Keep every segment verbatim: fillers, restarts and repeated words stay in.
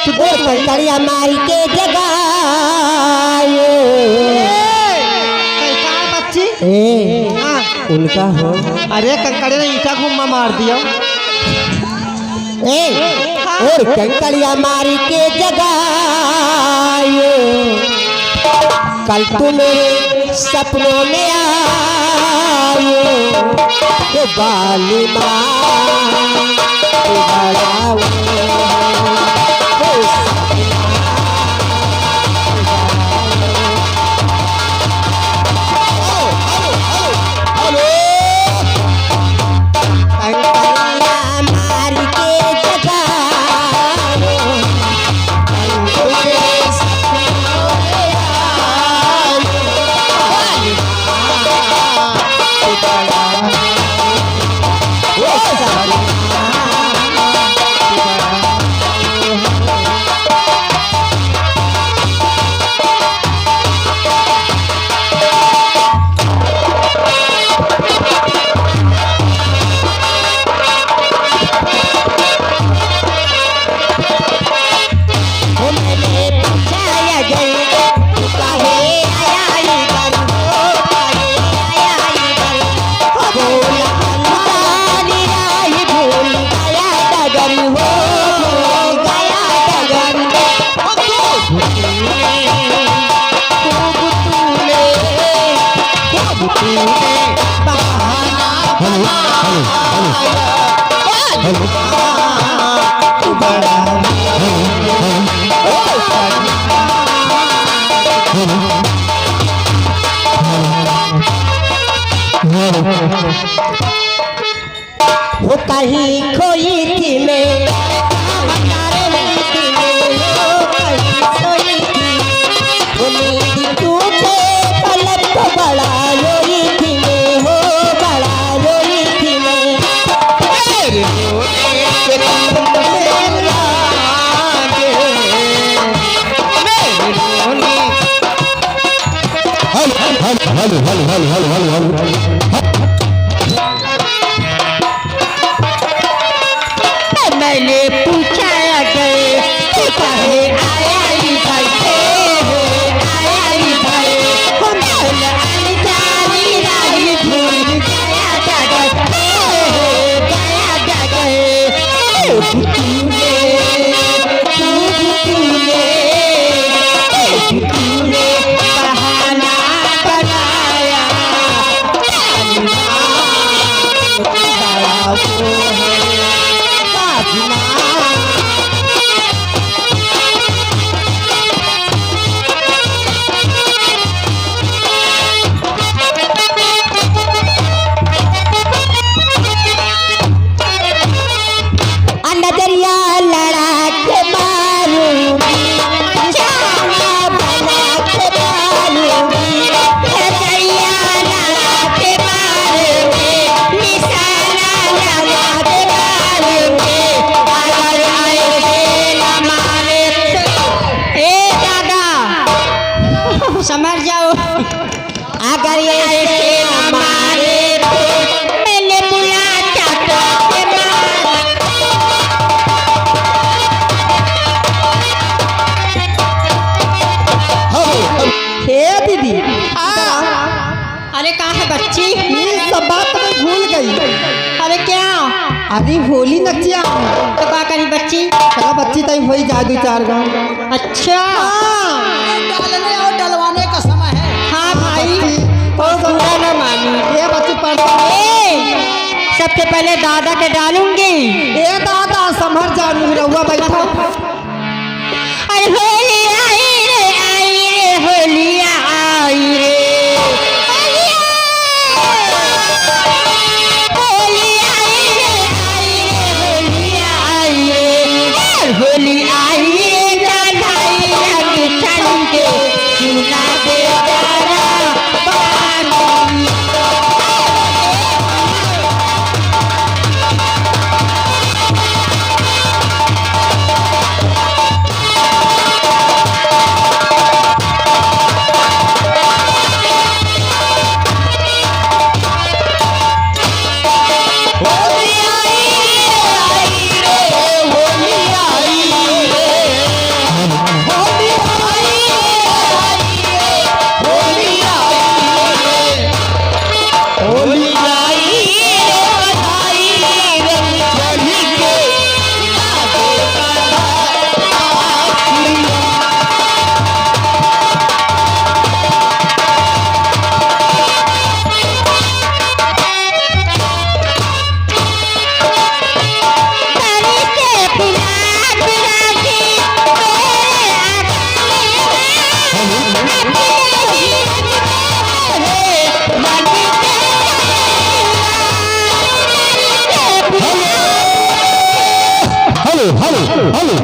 तू बोल। कंकड़िया मारी के जगायो। ए, का बच्ची? ए, हाँ। उनका हो। अरे कंकड़िया ने ईंटा घुम्मा मार दिया। ए, हाँ। और कंकड़िया मारी के जगायो। कल तू मेरे सपनों में आयो, ओ बाली माँ, ओ बड़ा वो, ओ सपना, ओ बड़ा वो। Hello, hello, hello. कंकड़िया मार के जगायो। Hello, hello, hello. Hello, hello. Hello, hello. Hello. हो कहीं खोई थी मैं, हो कहीं सोई थी, वो नींद टूटे पलक को बड़ा रोई थी मैं, हो बड़ा रोई थी मैं। मेरे रोने से तुम मेरा मेरे रोने। Hello, hello, hello. मैंने पूछा अगर तू काहे आया इधर, ए हो, आया इधर। हम बोल अनजानी राही भूल गया डगर, ए हो, गया डगर। तूने, तूने, तूने बहाना बनाया। बड़ा वो है साजना। आ नजरिया लड़ा के मारूंगी, निशाना बना के मारूंगी। नजरिया लड़ा के मारूंगी, निशाना लगा के मारूंगी। अगर ऐसे न मारे तो, ए दादा, समझ जाओ। अगर ऐसे न मारे तो मैंने बुलाया चाचा के मार। हे दीदी। हाँ। अरे का है बच्ची? ये सब बात तो मैं भूल गई। अरे क्या? अरे होली नचिया। तो का करी बच्ची? चला बच्ची, तई होई जा दो चार गाँव। अच्छा। हाँ। डालने और डलवाने का समय है। हाँ भाई, बच्ची, तो बुरा ना मानी। ये बच्ची पढ़ ए, सबसे पहले दादा के डालूंगी। ए दादा, संभर जानू, रउआ बैठा। अरे होली आई रे, आई रे, होली आई रे। होली आई रे, आई रे, होली आई रे। ए, होली आई रे, कान्हाई रंग चढ़ के, सुना दे प्यारा पानी। Hello.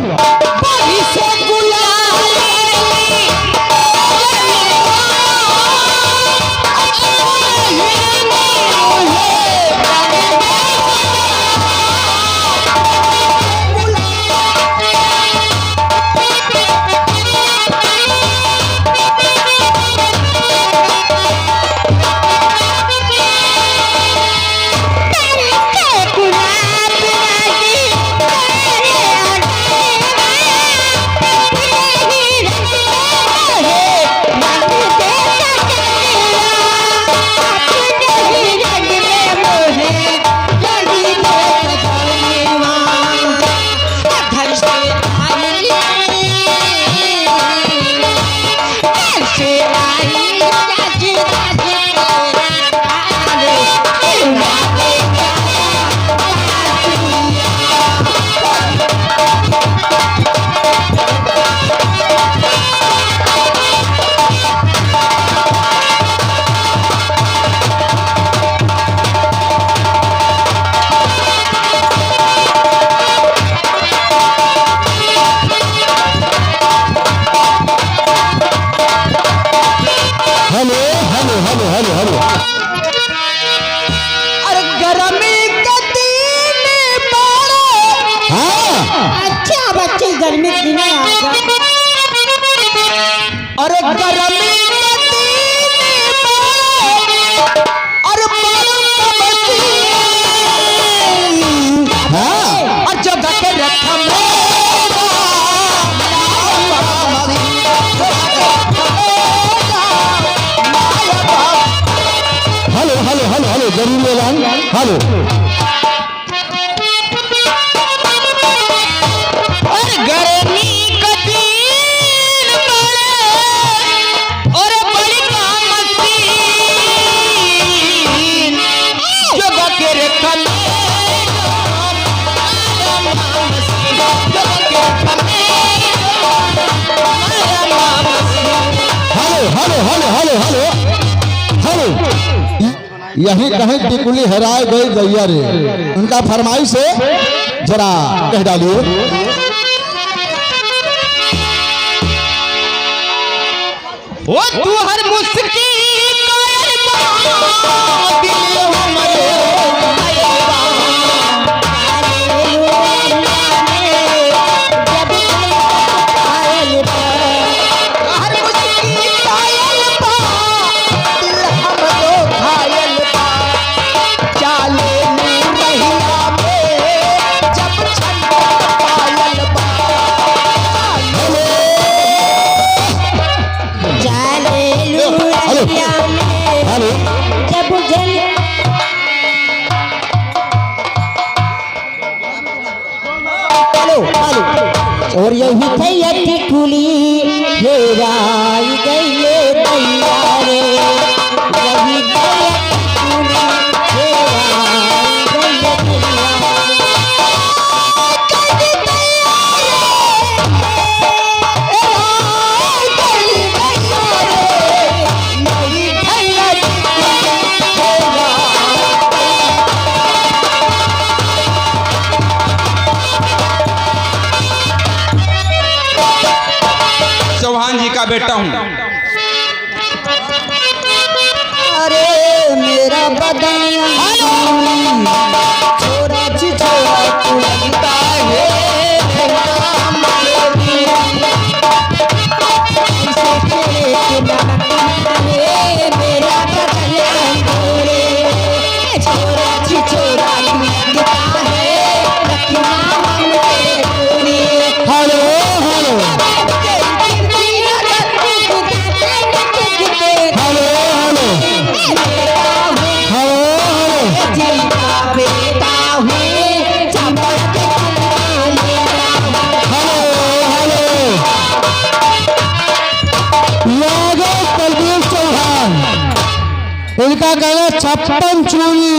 Hello, hello, hello, hello, hello. अरे गर्मी के दिन पड़े। हाँ। अच्छा, बच्चे, गर्मी के दिन आ गया। अरे गर्मी के दिन पड़े। अरे बड़ समस्या। हाँ। और जो बके रखम हेलो, हेलो, हेलो, हेलो, जरूर ले लाएं। हेलो। और गर्मी का दिन पड़े, और बड़ी का मशीन, जो बके रखम hello, hello, hello, hello, hello, hello. यहीं कहीं टिकुली हेराय गई गैया रे। उनका फरमाइश है, जरा कह डालिए। ओ तू हर मुस्की कायल बा, दिल हमरो घायल बा। जब कायल बा, हर मुस्की कायल बा, दिल हमरो घायल बा। चाले नू रहिया में, जब छन पायल बा। चाले नू हेलो। रहिया में, हेलो। जब जल हेलो, हेलो। और यही थे ये टिकुली हेराई गई ये दैया रे। यही थे ये टिकुली हेराई गई ये दैया रे। चौहान जी का बेटा हूँ। अरे मेरा बदन छोरा छिछोरा तू लगता है। Hello, hello. Hello, hello. Hello, hello. Hello, hello. Yadav Pradeep Chauhan, इनका गाना छप्पन चूड़ी।